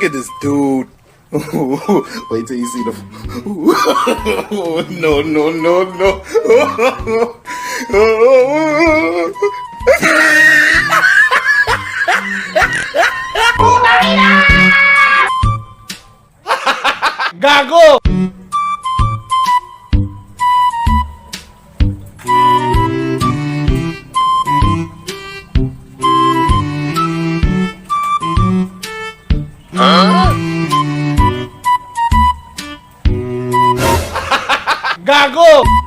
Look at this dude. Wait till you see the. No, no, no, no. Gago! Gago!